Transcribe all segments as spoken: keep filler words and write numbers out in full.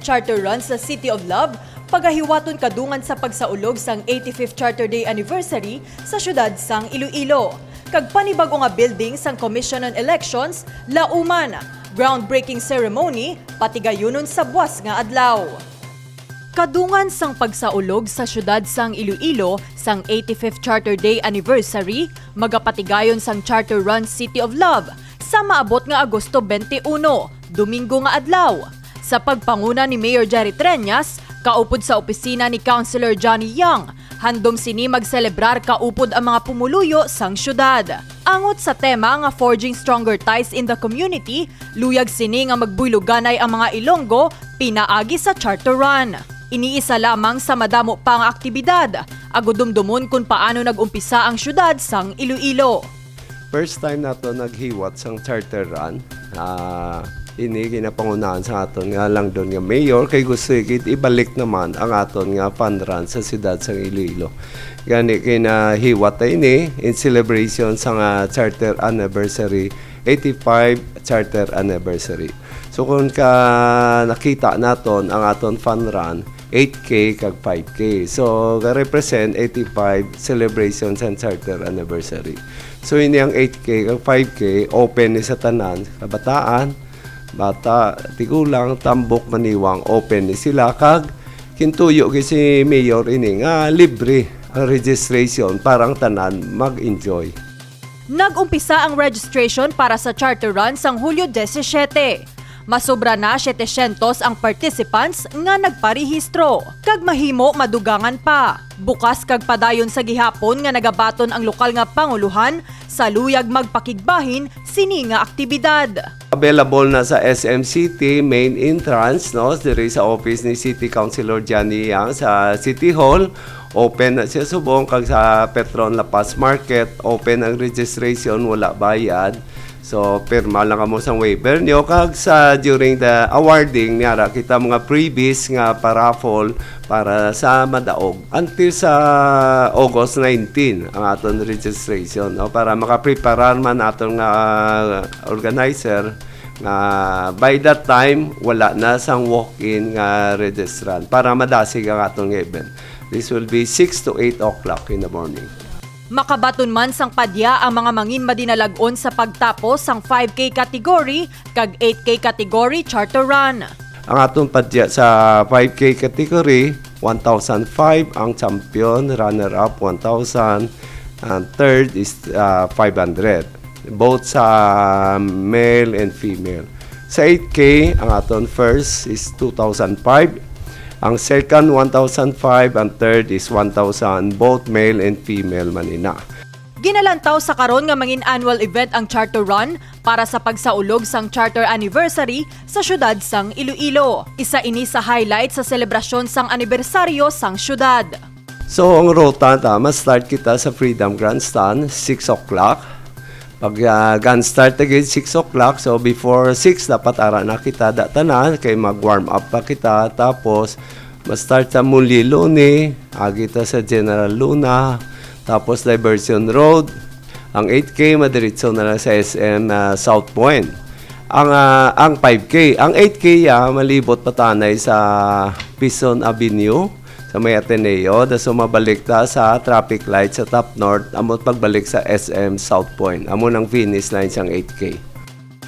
Charter Run sa City of Love, pagahiwaton kadungan sa pagsaulog sang eighty-fifth Charter Day Anniversary sa siyudad sang Iloilo, kag panibag-o nga building sang Commission on Elections, Lauman. Groundbreaking ceremony, patigayunon sa buas nga adlaw. Kadungan sang pagsaulog sa siyudad sang Iloilo sang eighty-fifth Charter Day Anniversary, magapatigayon sang Charter Run City of Love sa maabot nga Agosto twenty-one, Domingo nga adlaw, sa pagpanguna ni Mayor Jerry Treñas, kaupod sa opisina ni Councilor Johnny Young. Handom sini magselebrar kaupod ang mga pumuluyo sang siyudad. Angot sa tema nga Forging Stronger Ties in the Community, luyag sini nga magbuyloganay ang mga Ilonggo pinaagi sa Charter Run. Ini isa lamang sa madamo pa nga aktibidad, agud dumdomon kon paano nag-umpisa ang siyudad sang Iloilo. First time nato naghiwat sang Charter Run. Ah, ini ginapangunahan sa aton nga langdon nga mayor, kay gusto gid ibalik naman ang aton nga fun run sa siyudad sang Iloilo. Gani, kinahiwat ta ini in celebration sang, ah, Charter Anniversary, eighty-five Charter Anniversary. So, kung ka nakita naton ang aton fun run, eight K kag five K. So, ga-represent eighty-five celebrations and Charter Anniversary. So, ini ang eight K kag five K, open ni sa tanan, kabataan, bata, tigulang, tambok, maniwang, open ni sila, kag kintuyo gid si Mayor ini nga libre ang registration para ang tanan mag-enjoy. Nag-umpisa ang registration para sa Charter Run sang Hulyo disisiete. Masobra na setecientos ang participants nga nagparehistro, kag mahimo madugangan pa. Bukas kag padayon sa gihapon nga nagabaton ang lokal nga panguluhan sa luyag magpakigbahin sini nga aktibidad. Available na sa S M City main entrance, no, diri sa office ni City Councilor Johnny Yang sa City Hall. Open na siya subong, kag sa Petron La Paz Market, open ang registration, wala bayad. So, pirma lang kamo sang waiver nyo, kag sa, during the awarding, niara kita mga freebies nga pa-raffle para sa madaog. Until sa August nineteen ang aton registration, no? Para makapreparar man aton nga organizer nga by that time, wala na sang walk-in nga registrant para madasig ang aton nga event. This will be six to eight o'clock in the morning. Makabaton man sang padya ang mga mangin madinalag-on sa pagtapos sang five K category kag eight K category charter run. Ang aton padya sa five K category, one thousand five ang champion, runner-up, one thousand, and third is, ah, five hundred. Both sa male and female. Sa eight K, ang aton first is two thousand five, ang second, one thousand five, ang third is one thousand, both male and female man ina. Ginalantaw sa karon nga mangin annual event ang Charter Run para sa pagsaulog sang Charter Anniversary sa siyudad sang Iloilo. Isa ini sa highlight sa selebrasyon sang anibersaryo sang siyudad. So, ang ruta ta, ma-start kita sa Freedom Grandstand, six o'clock. Pag, ah, gun start again, six o'clock. So, before six, dapat ara na kita da tanan, kay mag-warm up pa kita. Tapos, ma-start sa Muliloni, agi ta sa General Luna. Tapos, Diversion Road. Ang eight K, madiretso na lang sa S M, ah, South Point. Ang, ah, ang five K, ang eight K, ah, malibot pa tanay sa Pison Avenue, sa may Ateneo. Daso mabalik ta sa traffic light sa Top North, amo pagbalik sa S M South Point. Amo nang finish line sang eight K.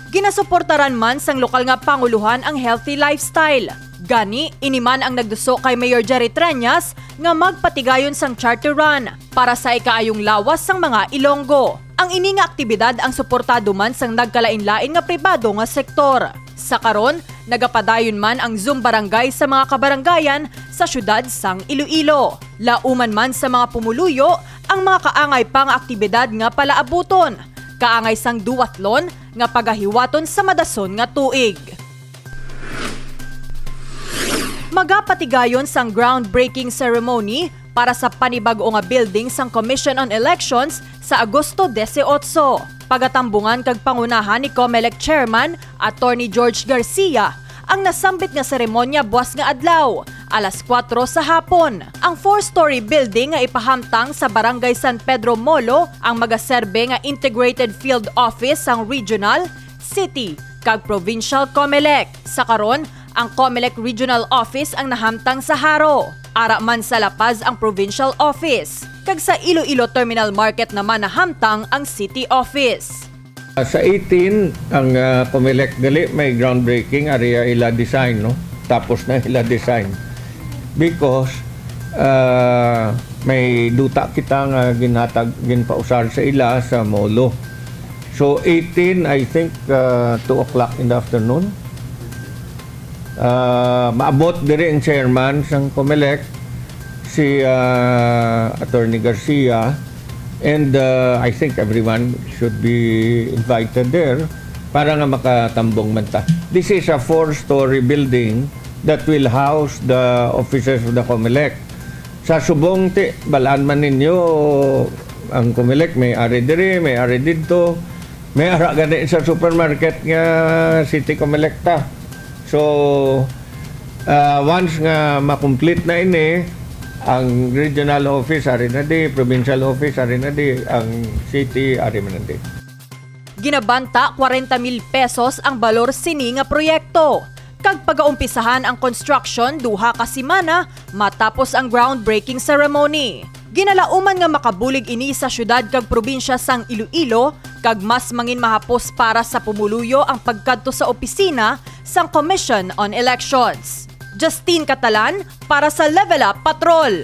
Ginasuportaran man sang lokal nga panguluhan ang healthy lifestyle. Gani, ini man ang nagduso kay Mayor Jerry Treñas nga magpatigayon sang Charter Run para sa ikaayong lawas sang mga Ilonggo. Ang ini nga aktibidad ang suportado man sang nagkalain-lain nga pribado nga sektor. Sa karon, nagapadayon man ang Zoom Barangay sa mga kabarangayan sa siyudad sang Iloilo. Lauman man sa mga pumuluyo ang mga kaangay pa nga aktibidad nga palaabuton, kaangay sang duathlon nga pagahiwaton sa madason nga tuig. Magapatigayon sang groundbreaking ceremony para sa panibag-o nga building sang Commission on Elections sa Agosto dieciocho. Pagatambungan kag pangunahan ni Comelec Chairman Attorney George Garcia ang nasambit nga seremonya buas nga adlaw, alas kuwatro sa hapon. Ang four-story building nga ipahamtang sa Barangay San Pedro Molo ang magaserbe nga integrated field office sang regional, city, kag provincial Comelec. Sa karon, Ang Comelec Regional Office ang nahamtang sa Jaro, ara man sa La Paz ang Provincial Office, kag sa Iloilo Terminal Market naman nahamtang ang City Office. Sa eighteen, ang ah, Comelec gali may groundbreaking, ari ila design, no? Tapos na ila design. Because ah, may duta kita nga ginhatag, ginpausar sa ila sa Molo. So eighteen, I think, uh, two o'clock in the afternoon. Uh, maabot diri ang chairman sang Comelec, si uh, Attorney Garcia, and uh, I think everyone should be invited there para nga makatambong man ta. This is a four-story building that will house the offices of the Comelec. Sa subong ti, balaan man ninyo, ang Comelec may ari diri, may ari didto, may ara gani sa supermarket nga City Comelec ta. So, ah, once nga makomplete na ini, ang regional office ari na di, provincial office ari na di, ang city ari man na di. Ginabanta kwarenta mil pesos ang balor sini nga proyekto, kag pagaumpisahan ang construction duha ka semana matapos ang groundbreaking ceremony. Ginalauman nga makabulig ini sa siyudad kag probinsya sang Iloilo, kag mas mangin mahapos para sa pumuluyo ang pagkadto sa opisina sang Commission on Elections. Justine Catalan para sa Level Up Patrol.